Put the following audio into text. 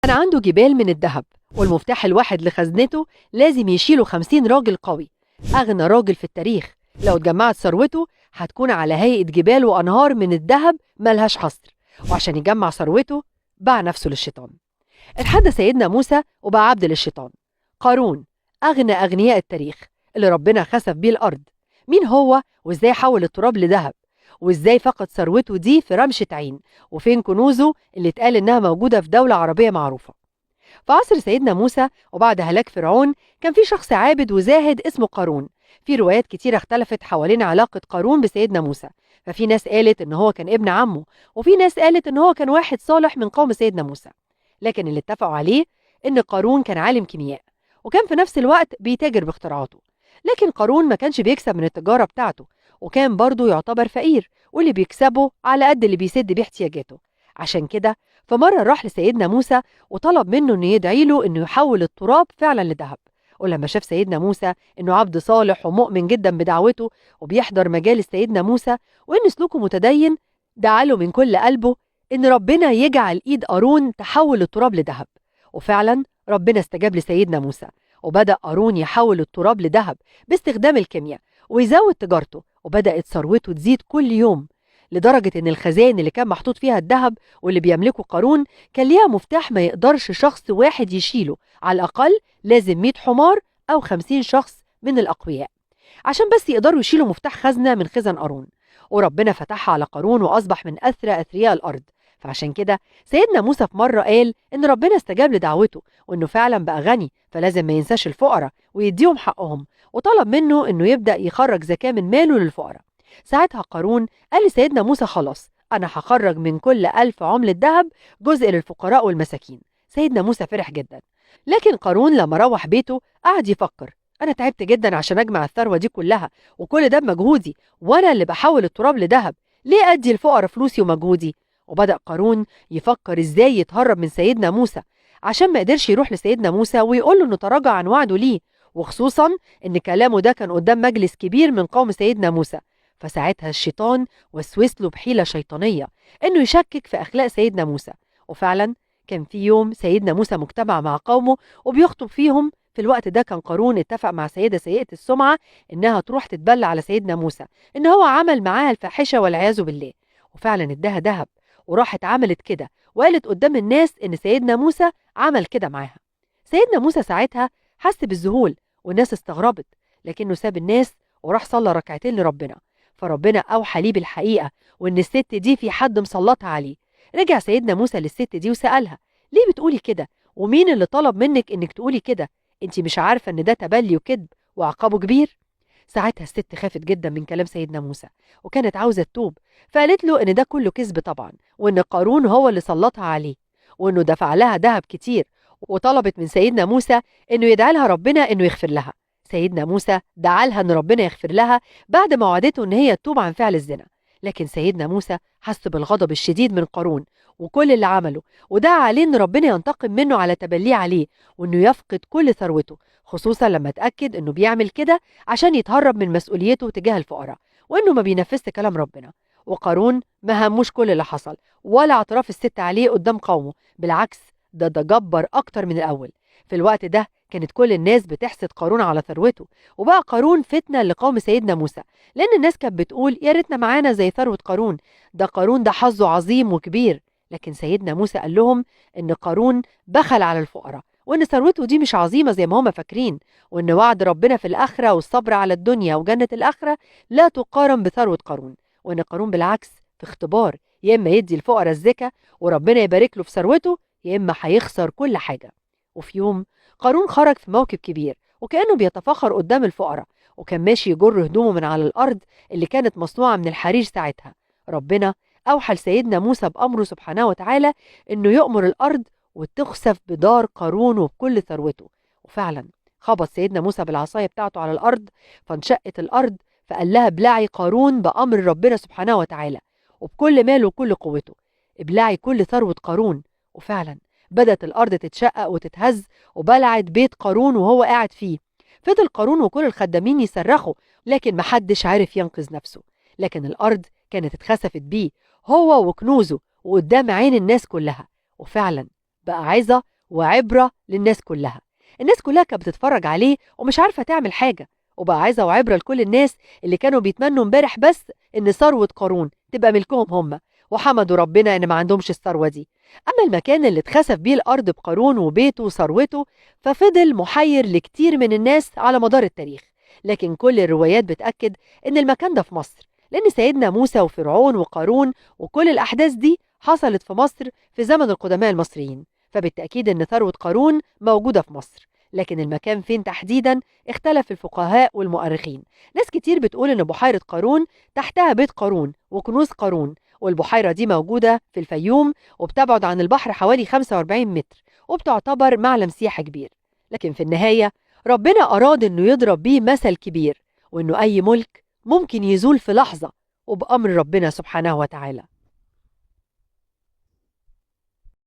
كان عنده جبال من الذهب، والمفتاح الواحد لخزنته لازم يشيله 50 راجل قوي، أغنى راجل في التاريخ. لو اتجمعت ثروته هتكون على هيئة جبال وأنهار من الذهب ملهاش حصر. وعشان يجمع ثروته باع نفسه للشيطان. اتحدى سيدنا موسى وبقى عبد للشيطان. قارون أغنى أغنياء التاريخ اللي ربنا خسف بيه الأرض. مين هو وإزاي حول التراب لذهب؟ وإزاي فقد ثروته دي في رمشة عين؟ وفين كنوزه اللي اتقال إنها موجودة في دولة عربية معروفة؟ في عصر سيدنا موسى وبعد هلاك فرعون كان في شخص عابد وزاهد اسمه قارون. في روايات كتيرة اختلفت حوالين علاقة قارون بسيدنا موسى، ففي ناس قالت إن هو كان ابن عمه، وفي ناس قالت إن هو كان واحد صالح من قوم سيدنا موسى. لكن اللي اتفقوا عليه إن قارون كان عالم كيمياء، وكان في نفس الوقت بيتاجر باختراعاته. لكن قارون ما كانش بيكسب من التجارة بتاعته، وكان برضه يعتبر فقير، واللي بيكسبه على قد اللي بيسد بيه احتياجاته. عشان كده فمرة راح لسيدنا موسى وطلب منه إنه يدعي له إنه يحول التراب فعلا لذهب. ولما شاف سيدنا موسى إنه عبد صالح ومؤمن جدا بدعوته وبيحضر مجالس سيدنا موسى وإن سلوكه متدين، دعا له من كل قلبه إن ربنا يجعل إيد قارون تحول التراب لذهب. وفعلا ربنا استجاب لسيدنا موسى، وبدأ قارون يحول التراب لذهب باستخدام الكيمياء ويزود تجارته، وبدأت ثروته تزيد كل يوم، لدرجة إن الخزائن اللي كان محطوط فيها الذهب واللي بيملكه قارون كان ليها مفتاح ما يقدرش شخص واحد يشيله، على الأقل لازم 100 حمار أو 50 شخص من الأقوياء عشان بس يقدروا يشيلوا مفتاح خزنة من خزن قارون. وربنا فتحها على قارون وأصبح من أثرى أثرياء الأرض. فعشان كده سيدنا موسى في مرة قال إن ربنا استجاب لدعوته وإنه فعلا بقى غني، فلازم ما ينساش الفقراء ويديهم حقهم، وطلب منه إنه يبدأ يخرج زكاة من ماله للفقراء. ساعتها قارون قال لسيدنا موسى خلاص أنا هخرج من كل 1000 عملة ذهب جزء للفقراء والمساكين. سيدنا موسى فرح جدا. لكن قارون لما روح بيته قعد يفكر، أنا تعبت جدا عشان أجمع الثروة دي كلها وكل ده بمجهودي، وأنا اللي بحول التراب لذهب، ليه أدي الفقراء فلوسي ومجهودي؟ وبدأ قارون يفكر إزاي يتهرب من سيدنا موسى عشان ما قدرش يروح لسيدنا موسى ويقول له إنه تراجع عن وعده ليه، وخصوصا إن كلامه ده كان قدام مجلس كبير من قوم سيدنا موسى. فساعتها الشيطان وسوس له بحيلة شيطانية إنه يشكك في أخلاق سيدنا موسى. وفعلا كان في يوم سيدنا موسى مجتمع مع قومه وبيخطب فيهم. في الوقت ده كان قارون اتفق مع سيدة سيئة السمعة إنها تروح تتبلى على سيدنا موسى إن هو عمل معاها الفاحشة والعياذ بالله، وفعلا اداها ذهب وراحت عملت كده وقالت قدام الناس إن سيدنا موسى عمل كده معاها. سيدنا موسى ساعتها حس بالذهول والناس استغربت، لكنه ساب الناس وراح صلى ركعتين لربنا، فربنا أوحى ليه بالحقيقة وإن الست دي في حد مسلطها عليه. رجع سيدنا موسى للست دي وسألها ليه بتقولي كده؟ ومين اللي طلب منك إنك تقولي كده؟ أنت مش عارفة إن ده تبلي وكذب وعقابه كبير؟ ساعتها الست خافت جدا من كلام سيدنا موسى وكانت عاوزة تتوب، فقالت له إن ده كله كذب طبعا، وإن قارون هو اللي سلطها عليه وإنه دفع لها ذهب كتير، وطلبت من سيدنا موسى إنه يدعي لها ربنا إنه يغفر لها. سيدنا موسى دعا لها إن ربنا يغفر لها بعد ما وعدته إن هي تتوب عن فعل الزنا. لكن سيدنا موسى حس بالغضب الشديد من قارون وكل اللي عمله، ودعا عليه إن ربنا ينتقم منه على تبليه عليه وإنه يفقد كل ثروته، خصوصا لما اتأكد إنه بيعمل كده عشان يتهرب من مسؤوليته تجاه الفقراء وإنه ما بينفذش كلام ربنا. وقارون ما هموش كل اللي حصل ولا اعتراف الست عليه قدام قومه، بالعكس ده تجبر أكتر من الأول. في الوقت ده كانت كل الناس بتحسد قارون على ثروته، وبقى قارون فتنة لقوم سيدنا موسى، لأن الناس كانت بتقول يا ريتنا معانا زي ثروة قارون، ده قارون ده حظه عظيم وكبير. لكن سيدنا موسى قال لهم إن قارون بخل على الفقراء وإن ثروته دي مش عظيمة زي ما هم فاكرين، وإن وعد ربنا في الآخرة والصبر على الدنيا وجنة الآخرة لا تقارن بثروة قارون، وإن قارون بالعكس في اختبار، يا إما يدي الفقراء الزكاة وربنا يبارك له في ثروته، يا إما هيخسر كل حاجة. وفي يوم قارون خرج في موكب كبير وكأنه بيتفاخر قدام الفقراء، وكان ماشي يجر هدومه من على الأرض اللي كانت مصنوعة من الحرير. ساعتها ربنا أوحى لسيدنا موسى بأمره سبحانه وتعالى إنه يؤمر الأرض وتخسف بدار قارون وبكل ثروته. وفعلا خبط سيدنا موسى بالعصاية بتاعته على الأرض فانشقت الأرض، فقال لها ابلعي قارون بأمر ربنا سبحانه وتعالى وبكل ماله وكل قوته، ابلعي كل ثروة قارون. وفعلا بدأت الأرض تتشقق وتتهز وبلعت بيت قارون وهو قاعد فيه. فضل قارون وكل الخدامين يصرخوا، لكن محدش عارف ينقذ نفسه. لكن الأرض كانت اتخسفت بيه هو وكنوزه وقدام عين الناس كلها. وفعلا بقى عظة وعبرة للناس كلها. الناس كلها كانت بتتفرج عليه ومش عارفة تعمل حاجة، وبقى عظة وعبرة لكل الناس اللي كانوا بيتمنوا امبارح بس إن ثروة قارون تبقى ملكهم هم، وحمدوا ربنا إن ما عندهمش الثروة دي. أما المكان اللي اتخسف بيه الأرض بقارون وبيته وثروته ففضل محير لكتير من الناس على مدار التاريخ، لكن كل الروايات بتأكد إن المكان ده في مصر، لأن سيدنا موسى وفرعون وقارون وكل الأحداث دي حصلت في مصر في زمن القدماء المصريين، فبالتأكيد إن ثروة قارون موجودة في مصر. لكن المكان فين تحديدا اختلف الفقهاء والمؤرخين. ناس كتير بتقول إن بحيرة قارون تحتها بيت قارون وكنوز قارون، والبحيرة دي موجودة في الفيوم وبتبعد عن البحر حوالي 45 متر، وبتعتبر معلم سياحي كبير. لكن في النهاية ربنا أراد إنه يضرب بيه مثل كبير، وإنه أي ملك ممكن يزول في لحظة وبأمر ربنا سبحانه وتعالى.